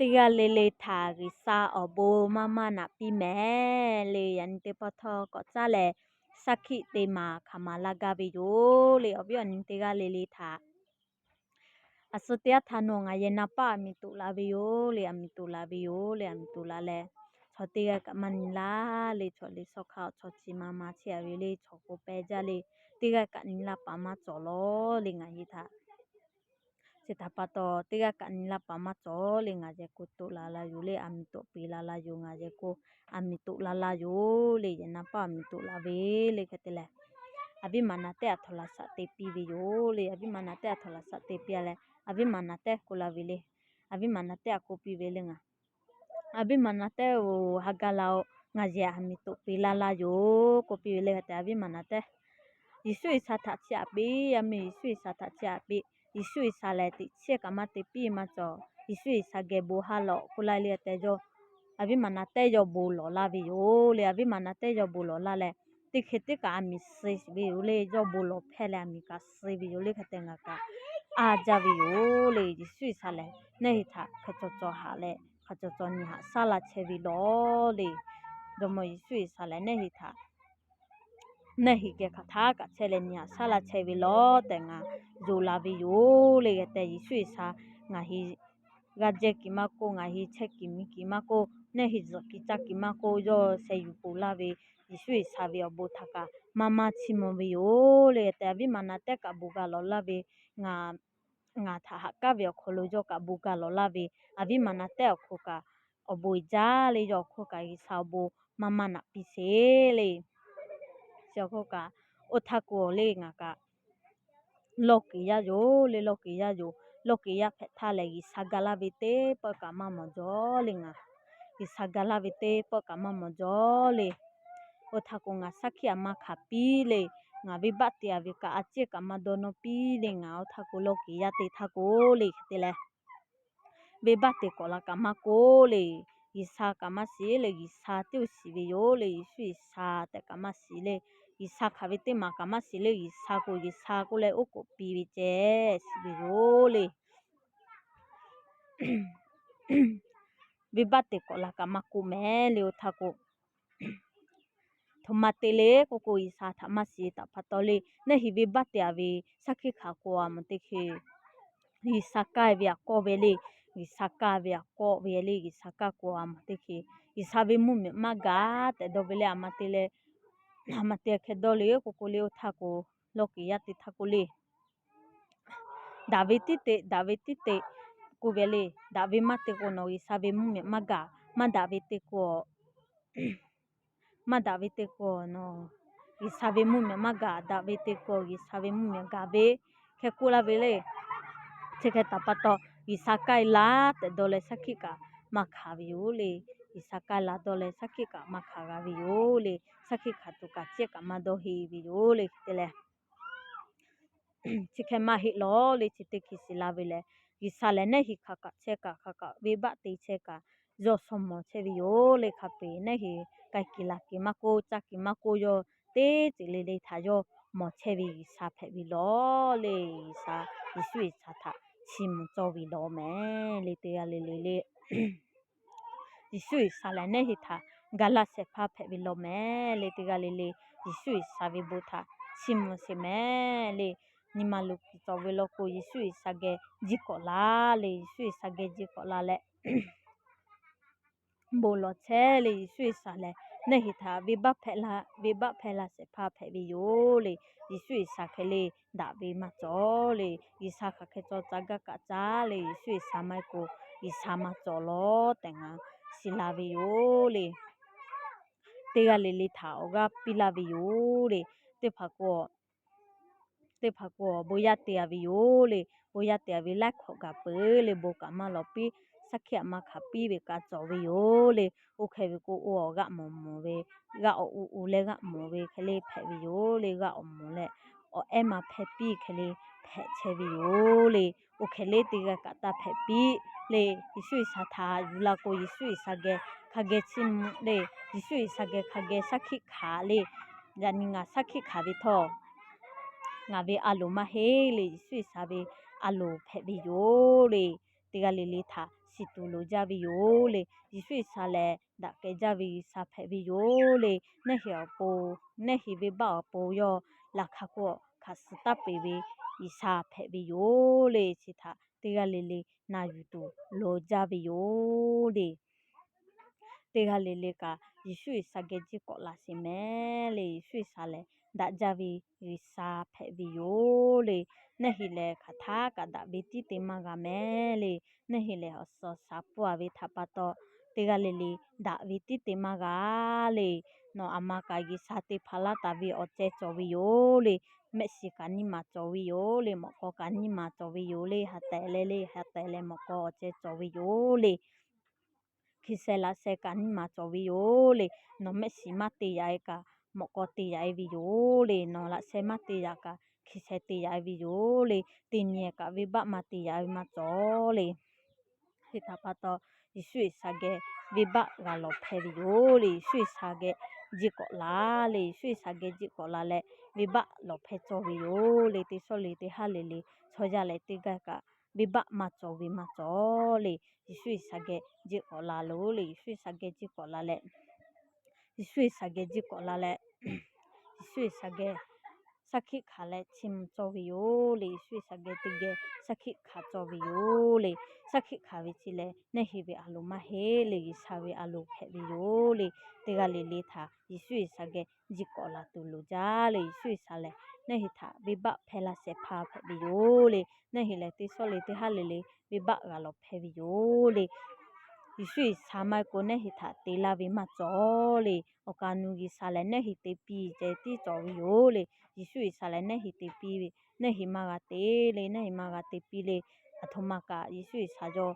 Teˇ g'aˇ le le htaꞈ G'uiˬsha awˬ bon maˇ maˇ naꞈ piˇ mehˍ le. Yaꞈ nyi teˇ pawˆ htawˇ k'awꞈ caˉ leh, shaˉ hkiˆ te maˍ hk'aˬ ma laˇ gaˇ ve yoˬ le. Awˬ viˉ awˬ nyi teˇ g'aˇ le le htaꞈ a shu teˇ g'aˇ htaꞈ nawˬ ngaˬ yehˬ na paˆ aˬ miˍ toꞈ la ve yoˬ le, aˬ miˍ toꞈ la ve yoˬ le, aˬ miˍ toꞈ la leh, chaw teˇ g'aˇ kaꞈ maˇ nyi laˇ le, chaw le shaw hk'aˇ chaw chi ma ma chehˇ a ve le, chaw k'o pehˇ jaˇ le, teˇ g'aˇ kaꞈ nyi laˇ paˍ maˇ cawˬ lawˬ le ngaˬ hui htaꞈ. Chi htaꞈ pa taw, teˇ g'aˇ kaꞈ nyi laˇ paˍ maˇ cawˬ le, ngaˬ yehˬ k'o toꞈ la la yoˬ le, aˬ miˍ toꞈ piˍ la la yoˬ, ngaˬ yehˬ k'o aˬ miˍ toꞈ la la yoˬ le, yehˬ na paˆ aˬ miˍ toꞈ la ve le hk'e te leh, aˬ viˉ maˍ naˍ tehˉ aˬ htoꞈ laˬ shaꞈ te piˇ ve yoˬ le. Aˬ viˉ maˍ naˍ tehˉ aˬ htoꞈ laˬ shaꞈ te piˇ a leh, aˬ viˉ maˍ naˍ tehˉ k'oˆ la ve le. Aˬ viˉ maˍ naˍ tehˉ aˬ k'oˆ piˇ ve le, ngaˬ aˬ viˉ maˍ naˍ tehˉ oˬ, ha ga la oˬ, ngaˬ yehˬ aˬ miˍ toꞈ piˍ la la yoˬ k'oˆ piˇ ve le. Hk'e te aˬ viˉ maˍ naˍ tehˉ Yeˍsuˆ G'uiˬsha htaꞈ chiˇ aꞈ piˇ, yaˇ miˇ Yeˍsuˆ G'uiˬsha htaꞈ chiˇ aꞈ piˇ. Yeˍsuˆ G'uiˬsha lehˬ teꞈ chiˉ kaꞈ maˇ te piˇ maˇ cawˬ. Yeˍsuˆ G'uiˬsha geh bon haˉ lawꞈ k'oˆ laˇ le tehꞈ yawˇ, aˬ viˉ maˍ naˍ tehˉ yawˇ bon lawˬ laˇ ve yoˬ le. Aˬ viˉ maˍ naˍ tehˉ yawˇ bon lawˬ laˇ leh, teˇ hkeh teˇ kaꞈ aˬ miˍ suh ve yoˬ le. Yawˇ bon lawˬ hpehˇ leh aˬ miˍ kaꞈ suh ve yoˬ le. Hk'e te ngaˬ kaꞈ a jaˇ ve yoˬ le. Yeˍsuˆ G'uiˬsha lehˬ neˇ hui htaꞈ hk'aˬ cawˬ cawˬ haꞈ leh, hk'aˬ cawˬ cawˬ nyi haꞈ shaˉ la chehˇ ve lawˬ le. Jawˇmawˇ Yeˍsuˆ G'uiˬsha lehˬ neˇ hui htaꞈ neˇ hui geh hk'aˬ htaˇ kaꞈ chehˇ leh nyi haꞈ shaˉ la chehˇ ve lawˬ tehꞈ ngaˬ yonˍ la ve yoˬ le. Hk'e te Yeˍsuˆ G'uiˬsha ngaˬ hui g'a jehˇ kiˬ maˇ k'oˆ, ngaˬ hui chehˇ kiˬ miˬ kiˬ maˇ k'oˆ, neˇ hui zuhꞈ kiˬ caˇ kiˬ maˇ k'oˆ, yawˇ sheh yuˬ poˬ laˇ ve Yeˍsuˆ G'uiˬsha ve awˬ bon htaꞈ kaꞈ maˇ maˇ chiˇ mvuh ve yoˬ le. Hk'e te aˬ viˉ maˍ naˍ tehˉ kaꞈ bon ga lawˬ laˇ ve, ngaˬ ngaˬ htaꞈ haꞈ k'aˉ ve awˬ hk'aw lo yawˇ kaꞈ bon ga lawˬ laˇ ve, aˬ viˉ maˍ naˍ tehˉ awˬ hk'oˆ kaꞈ awˬ bon uiˍ jaˇ le. Yawˇ awˬ hk'oˆ kaꞈ G'uiˬsha awˬ bon maˇ maˇ naꞈ piˇ sheˍ le. Chi awˬ hk'oˆ kaꞈ, oˇ htaˇ k'o le ngaˬ kaꞈ lawˇ kuiˬ yaˇ yoˬ le, lawˇ kuiˬ yaˇ yoˬ. Lawˇ kuiˬ yaˇ hpehꞈ htaˇ lehˬ, G'uiˬsha ga laˇ ve teˇ pawˆ kaꞈ maˇ mawˬ jaw le ngaˬ. G'uiˬsha ga laˇ ve teˇ pawˆ kaꞈ maˇ mawˬ jaw le. Oˇ htaˇ k'o ngaˬ shaˉ hkiˆ aꞈ maˇ hkanˍ piˇ le. Ngaˬ venˇbaˆ te a ve kaꞈ a ciˉ kaꞈ maˇ dawˇ nawˇ piˇ le ngaˬ. Oˇ htaˇ k'o lawˇ kuiˬ yaˇ te htaˇ k'o le hk'e te leh, venˇbaˆ te k'awꞈ la kaꞈ maˇ k'oˆ le. G'uiˬsha kaꞈ maˇ shiˍ le, G'uiˬsha tiˉ shiˍ ve yoˬ le. Yeˍsuˆ G'uiˬsha tehꞈ kaꞈ maˇ shiˍ le. G'uiˬsha hk'aˬ ve teˇ maˬ kaꞈ maˇ shiˍ le. G'uiˬsha k'o G'uiˬsha k'oˆ leh oˉ k'oˍ piˇ ve ceh shiˍ ve yoˬ le. Venˇbaˆ te k'awꞈ la kaꞈ maˇ k'oˆ mehˍ le. Oˇ htaˇ k'o htoꞈ ma te le k'oˆ k'o, G'uiˬsha htaꞈ maˇ shiˍ taˍ pa taw le, neˇ hui venˇbaˆ te a ve shaˉ hkiˆ hkanˍ k'o a mawˬ teˇ hk'e, G'uiˬsha kaˇ ve aꞈ kawˆ ve le. G'uiˬsha kaˇ ve aꞈ kawˆ ve le. G'uiˬsha kaˇ k'o a mawˬ teˇ hk'e, G'uiˬsha ve mvuhˇmiˬ maˇ gaˬ tehꞈ dawˇ ve le. A ma te leh, a ma te hk'e dawˇ le k'oˆ k'o le, oˇ htaˇ k'o lawˇ kuiˬ yaˇ te htaˇ k'o le, daꞈ ve tiˉ te, daꞈ ve tiˉ te k'oˆ ve le. Daꞈ ve maˇ te k'o nawˬ G'uiˬsha ve mvuhˇmiˬ maˇ gaˬ. Maˇ daꞈ ve te k'o maˇ daꞈ ve te k'o nawˬ G'uiˬsha ve mvuhˇmiˬ maˇ gaˬ. Daꞈ ve te k'o G'uiˬsha ve mvuhˇmiˬ gaˬ ve. Hk'e k'oˆ laˇ ve le. Chi hk'e taˍ pa taw, G'uiˬsha kaˇ e laˇ tehꞈ dawˇ leh shaˉ hkiˆ kaꞈ maˇ hkanˍ ve yoˬ le. G'uiˬsha kaˇ e laˇ dawˇ leh shaˉ hkiˆ kaꞈ maˇ hkanˍ g'a ve yoˬ le. Shaˉ hkiˆ hkanˍ tuˬ kaꞈ ciˉ kaꞈ maˇ dawˇ heˆ ve yoˬ le. Hk'e te leh, chi hk'e maˇ heˆ lawˬ le. Chi teˇ hkui shiˍ la ve lehˬ, G'uiˬsha lehˬ neˇ hui hk'aˬ kaꞈ chehˇ kaꞈ, hk'aˬ kaꞈ venˇbaˆ te chehˇ kaꞈ, yawˇ shu mawˬ chehˇ ve yoˬ le. Hk'a peu-eˬ neˇ hui k'ai kuiˬ laˬ kuiˬ maˇ k'oˆ, caˇ kuiˬ maˇ k'oˆ, yawˇ teˇ ceuˬ le le htaꞈ yawˇ mawˬ chehˇ ve G'uiˬsha hpehꞈ ve lawˬ le. G'uiˬsha, Yeˍsuˆ G'uiˬsha htaꞈ chiˇ mvuh cawˇ ve lawˬ mehˍ le. Teˇ g'aˇ le le le, Yeˍsuˆ G'uiˬsha lehˬ neˇ hui htaꞈ ga laˇ shehˍ hpaˇ hpehꞈ ve lawˬ mehˍ le. Teˇ g'aˇ le le, Yeˍsuˆ G'uiˬsha ve bon htaꞈ chiˇ mvuh sheˍ mehˍ le. Nyi ma luˬ kuiˬ cawˬ ve law k'o, Yeˍsuˆ G'uiˬsha geh jiˇ k'awꞈ la le. Yeˍsuˆ G'uiˬsha geh jiˇ k'awꞈ la leh, bon lawˬ chehˇ le. Yeˍsuˆ G'uiˬsha lehˬ neˇ hui htaꞈ venˇbaˆ hpehˇ la, venˇbaˆ hpehˇ la shehˍ hpaˇ hpehꞈ ve yoˬ le. Yeˍsuˆ G'uiˬsha hk'e le daꞈ ve maˇ cawˬ le. G'uiˬsha hk'aˬ hk'e cawˬ caˇ gaˇ kaꞈ caˇ le. Yeˍsuˆ G'uiˬsha maˇ heˆ k'o G'uiˬsha maˇ cawˬ lawˬ tehꞈ ngaˬ shiˍ la ve yoˬ le. Teˇ g'aˇ le le htaꞈ awˬ g'aˇ piˇ laˇ ve yoˬ le. Teˇ hpaˍ k'o, teˇ hpaˍ k'o bon yaˇ te a ve yoˬ le. Bon yaˇ te a ve laiˉ hkawꞈ gaˬ peuˬ le. Bon kaꞈ maˇ lawˬ piˇ, shaˉ hkiˆ aꞈ maˇ hkanˍ piˇ ve kaꞈ cawˬ ve yoˬ le. Oˇ hk'e ve k'o, oˇ awˬ g'aˆ mawˬ mawˬ ve, g'aˆ awˬ u u leh g'aˆ mawˬ ve hk'e le hpehꞈ ve yoˬ le. G'aˆ awˬ mawˬ leh awˬ ehˉ ma hpehˇ piˇ hk'e le hpehꞈ chehˇ ve yoˬ le. Oˇ hk'e le teˇ g'aˇ kaꞈ taˇ hpehꞈ piˇ le. Yeˍsuˆ G'uiˬsha htaꞈ yuˬ la k'o, Yeˍsuˆ G'uiˬsha geh hk'a geh chiˇ mvuh le. Yeˍsuˆ G'uiˬsha geh hk'a geh shaˉ hkiˆ hkanˍ le. Yaꞈ nyi ngaˬ shaˉ hkiˆ hkanˍ ve htawˇ, ngaˬ ve a loˍ maˇ heˆ le. Yeˍsuˆ G'uiˬsha ve a loˍ hpehꞈ ve yoˬ le. Teˇ g'aˇ le le htaꞈ shiˍ tuˬ loˍ jaˇ ve yoˬ le. Yeˍsuˆ G'uiˬsha lehˬ daꞈ kehˬ jaˇ ve G'uiˬsha hpehꞈ ve yoˬ le. Neˇ heˍ awˬ pon, neˇ heˍ venˇbaˆ awˬ pon yawˇ laꞈ hk'a k'o hkaꞈ suh taˇ peˍ ve G'uiˬsha hpehꞈ ve yoˬ le. Chi htaꞈ teˇ g'aˇ le le na yuˬ tuˬ loˍ jaˇ ve yoˬ le. Teˇ g'aˇ le le kaꞈ Yeˍsuˆ G'uiˬsha geh jiˇ k'awꞈ la sheˍ mehˍ le. Yeˍsuˆ G'uiˬsha lehˬ daꞈ jaˇ ve G'uiˬsha hpehꞈ ve yoˬ le. Neˇ heˍ lehˬ hk'aˬ htaˇ kaꞈ daꞈ ve tiˉ te maˇ g'a mehˍ le. Neˇ heˍ lehˬ awˬ suhˍ awˬ shaˍ pfuhˇ a ve htaꞈ pa taw, teˇ g'aˇ le le daꞈ ve tiˉ te maˇ g'a le. Nawˬ aˬ ma kaꞈ G'uiˬsha te hpanˍ laˇ taˍ ve awˬ ceh cawˬ ve yoˬ le. Mehˆ shiˍ kaꞈ nyiˇ maˬ cawˬ ve yoˬ le. Mawꞈ k'aw kaꞈ nyiˇ maˬ cawˬ ve yoˬ le. Ha tehˍ leh le, ha tehˍ leh mawꞈ k'aw awˬ ceh cawˬ ve yoˬ le. Hkui sheh laꞈ sheh kaꞈ nyiˇ maˬ cawˬ ve yoˬ le. Nawˬ mehˆ shiˍ maˇ te yaꞈ e kaꞈ mawꞈ k'aw te yaꞈ e ve yoˬ le. Nawˬ laꞈ sheh maˇ te yaꞈ kaꞈ hkui sheh te yaꞈ e ve yoˬ le. Teˇ nyi kaꞈ venˇbaˆ maˇ te yaꞈ e ve maˇ cawˬ le. Chi htaꞈ pa taw, Yeˍsuˆ G'uiˬsha geh venˇbaˆ g'a lawˬ hpehˇ ve yoˬ le. Yeˍsuˆ G'uiˬsha geh jiˇ k'awꞈ la le. Yeˍsuˆ G'uiˬsha geh jiˇ k'awꞈ la leh venˇbaˆ lawˬ hpehˇ cawˇ ve yoˬ le. Teˇ shawˉ le teˇ haˉ le le chaw yaˇ leh teˇ g'aˇ kaꞈ venˇbaˆ maˇ cawˬ ve maˇ cawˬ le. Yeˍsuˆ G'uiˬsha geh jiˇ k'awꞈ la loˬ le. Yeˍsuˆ G'uiˬsha geh jiˇ k'awꞈ la leh Yeˍsuˆ G'uiˬsha geh jiˇ k'awꞈ la leh, Yeˍsuˆ G'uiˬsha geh shaˉ hkiˆ hkanˍ leh chiˇ mvuh cawˇ ve yoˬ le. Yeˍsuˆ G'uiˬsha geh teˇ geh shaˉ hkiˆ hkanˍ cawˇ ve yoˬ le. Shaˉ hkiˆ hkanˍ ve chi lehˬ neˇ heˍ ve a loˍ maˇ heˆ le. G'uiˬsha ve a loˍ hpehꞈ ve yoˬ le. Teˇ g'aˇ le le htaꞈ Yeˍsuˆ G'uiˬsha geh jiˇ k'awꞈ la tuˬ loˍ jaˇ le. Yeˍsuˆ G'uiˬsha lehˬ neˇ heˍ htaꞈ venˇbaˆ hpehˇ laˇ shehˍ hpaˇ hpehꞈ ve yoˬ le. Neˇ heˍ lehˬ teˇ shawˉ le teˇ haˉ le le venˇbaˆ g'a lawˬ hpehˇ ve yoˬ le. Yeˍsuˆ G'uiˬsha maˇ heˆ k'o neˇ heˍ htaꞈ te laˇ ve maˇ cawˬ le. Awˬ kaˍ nu G'uiˬsha lehˬ neˇ heˍ te piˇ ceh tiˉ cawˬ ve yoˬ le. Yeˍsuˆ G'uiˬsha lehˬ neˇ heˍ te piˇ ve, neˇ heˍ maˇ g'a te le. Neˇ heˍ maˇ g'a te piˇ le. Aˬ htoꞈ ma kaꞈ Yeˍsuˆ G'uiˬsha yawˇ